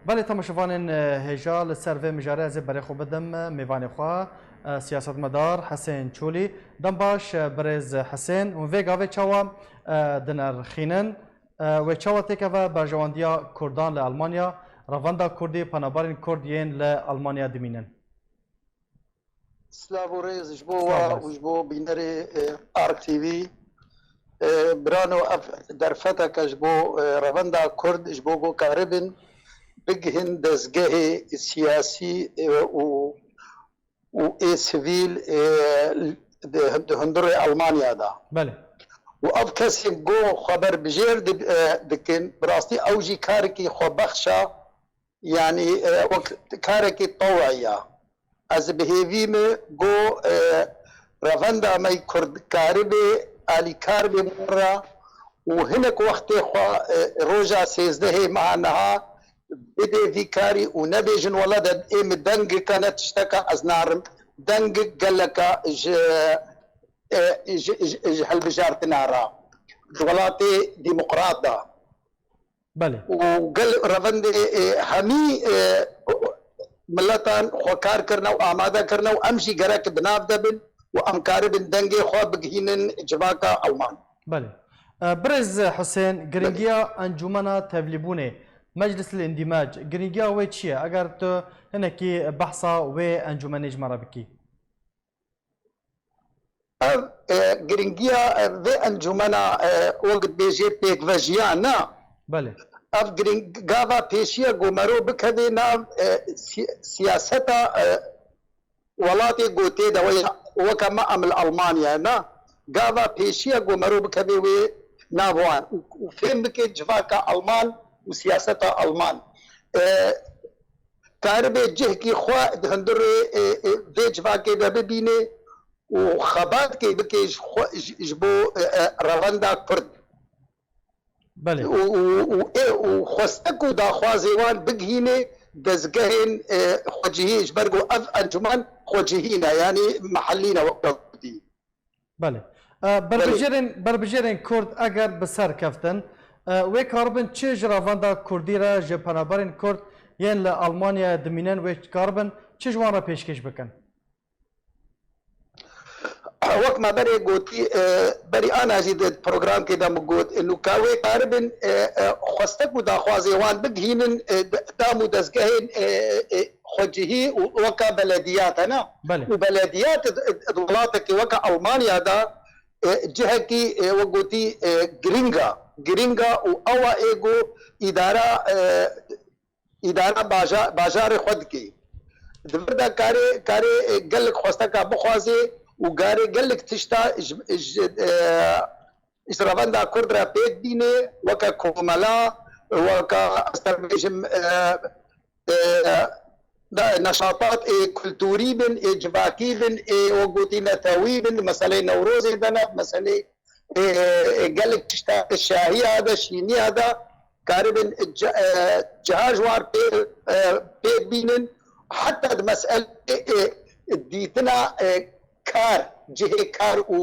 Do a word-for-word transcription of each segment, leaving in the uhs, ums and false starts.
Belê, temaşevanên, e, hêja, li ser vê mijarê ez ê berê xwe bidim, e, mêvanê xwe, e, siyasetmedar Hisên Çolî. Dem baş, e, birêz Hisên, hûn vê gavê çawa, e, dinirxînin? E, wê çawa têkeve berjewendiya Kurdan li Almanya, revenda Kurdî, penaberên Kurd yên li Almanya dimînin? Silav û rêz ji bo we û ji bo bînerê, e, Ark T V. E, birano, ev derfeteke ji bo, e, revenda Kurd, ji bo ku karibin bigihin dezgehê siyasî, e, û, û ê sivîl, e, di, di hundirê Almanya de. Belê. Û ev kesên ku xwe berbijêr di-, e, dikin, bi rastî ew jî karekî xwebexş e, yanî, e, wek karekî tew'î ya. Ez bi hêvî me ku, e, revenda me yî Kurd karibe alîkar be min re û hinek wextê xwe, e, roja sêzdehê meha niha bide vî karî û nebêjin wele de ê min dengika ne tişteka ez narim. Dengik geleka ji, e, ji, ji, ji hilbijartina re. Di welatê demokrat de. Belê. Û gel revendê, e, hemî, e, miletan xwe kar kirine û amade kirine û em jî gerek di nav de bin û em karibin dengê xwe bigihînin civaka Alman. Belê. E, Birêz Husên, giringiya Encûmena Tevlîbûnê, Meclis Lîndîmec, giringiya wê çi ye? Eger tu hinekî behsa wê encûmenê ji me re bikî. Ev, e, giringiya, e, vê encûmena, e, wek dibêjê pêkvejiya ne. Belê. Ev giring-, gava pêşiya ku mero bikeve nav, e, si-, siyaseta, e, welatê ku tê de we ya, weke me em li Almanya ne. Gava pêşiya ku mero bikeve wê nav wan û, û fêm bike civaka Alman û siyaseta Alman. E, karibe cihkî xwe di hundirê, e, e, vê civakê de bibîne û xebatkê bike ji xwe, ji, ji bo, e, e, revenda Kurd. Belê. Û, û, û, ê, û xwestek û daxwazê wan bigihîne dezgehên, e, xwecihî, ji ber ku ev encûmen xwecihî ne, yanî mehellî ne wek Kurdî. Belê. E, Belê. Berbijêrên, berbijêrên Kurd eger bi ser keftin, e, wê karibin çi ji revenda Kurdî re, ji penaberên Kurd yên li Almanyayê dimînin, wê karibin çi ji wan re pêşkêş bikin? Wek me berê gotî, e, berî ana jî di programkê de min got, e, nûka wê karibin, e, e, xwestek û daxwazê wan bigihînin, e, d-, dam û dezgehên, e, e, xwecihî û weka belediyat hene. Belê. Û belediyat di, di welatekî weke Almanya de, e, cihekî, e, wek gotî, e, giring e. Giring e û ew e ê ku îdara, e, îdara baja-, bajarê xwe dike. Di vir de karê, karê, e, gelek xwesteka bixwaze û karê gelek tişta ji, ji, e, ji revenda Kurd re pêk bîne, weke komela, weke, ez dibêjim, e, e, de, neşatat ê kulturî bin, ê civakî bin, ê wek gotî netewî bin, meselê Newrozê de ne, meselê, e, e, gelek tişta şahiya de, şîniya de, karibin ci-, e, cihar ji wan pê, e, pê bînin, heta di meselê, e, dîtina, e, kar, cihê kar û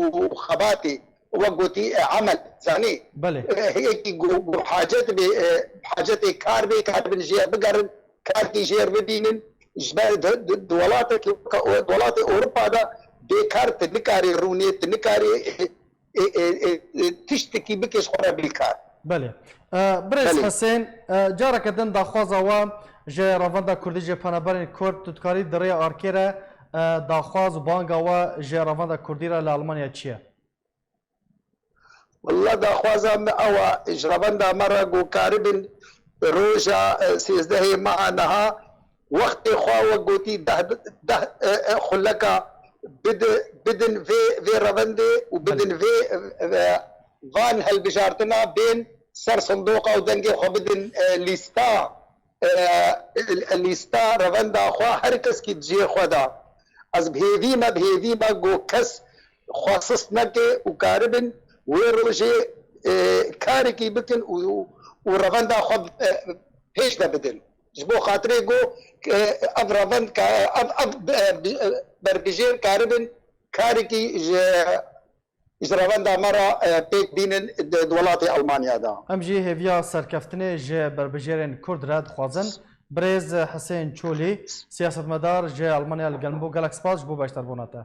xebatê, wek gotî, e, emel, zanî. Belê. E, heyekî ku, ku hacet bê, e, hacetê kar bê, karibin jê bigerin, karkî jêr bibînin, ji ber di, di, di welatekî, di welatê Ewropa de bêkar tu nikarî rûnê, tu nikarî, e, e, e, e, e, tiştekî bike ji xwe re bêkar. Belê. E, Birêz Belê. Hesên, e, careke din daxwaza we ji Revenda Kurdî, ji penaberên Kurd, tu dikarî di rêya arkê re, e, daxwaz û banga we ji Revenda Kurdî re li Almanya çi ye? Wela daxwaza me ew e, ji revenda me re ku karibin roja, e, sêzdehê meha niha, wextê xwe wek gotî deh, deh, e, e, xuleka bidi-, bidin vê, vê revendê û bidin Belê. vê, e, e, van hilbijartina bên ser sindoqa û dengê xwe bidin, e, lîsta, e, e, lîsta revenda xwe her keskî di cihê xwe de. Ez bi hêvî me, bi hêvî me ku kes xwe sist neke û karibin wê rojê, e, karekî bikin û, û revenda xwe, e, pêş de bidin. Ji bo xatirê ku, e, ev revend ka-, ev, ev, e, bi-, e, berbijêr karibin karekî ji, ji revenda me re, e, pêk bînin di, di welatê Almanya de. Em jî hêviya serkeftinê ji berbijêrên Kurd re dixwazin. Birêz Hisên Çolî, siyasetmedar ji Almanya, li gel min bû. Gelek spas ji bo beşdarbûna te.